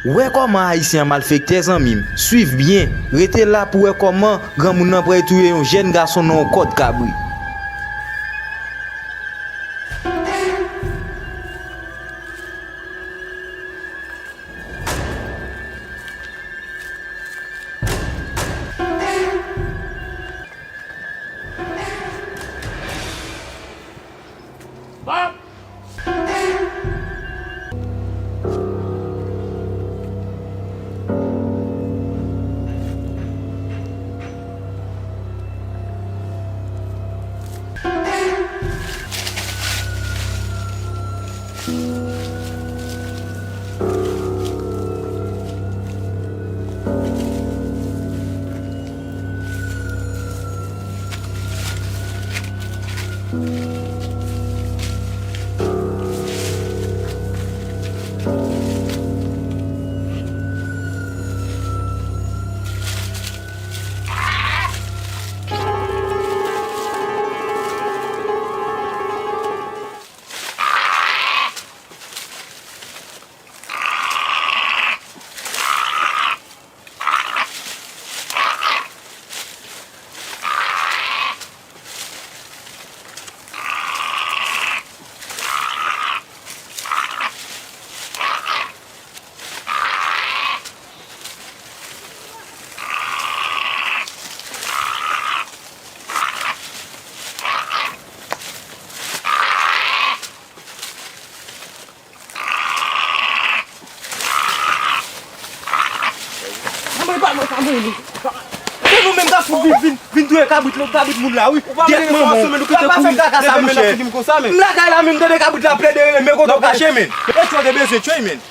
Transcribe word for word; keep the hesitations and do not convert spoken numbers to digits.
Wè kòman Ayisyen an malfektè, zanmi m. Swiv byen. Rete la pou wè kòman granmoun nan pral touye yon jèn gason nan yon kòd kabri. Mwen pa mwen ka mwen li. Se nou menm k ap fout vin, vin, vin touye kabrit, kabrit moun la, wi. Ou pa vin fè manman. Ou pa fè kaka sa, monchè. M lakay la menm, tande kabrit la plede rele, men kote w kache, men. E tchò te bezwen tchwey, men.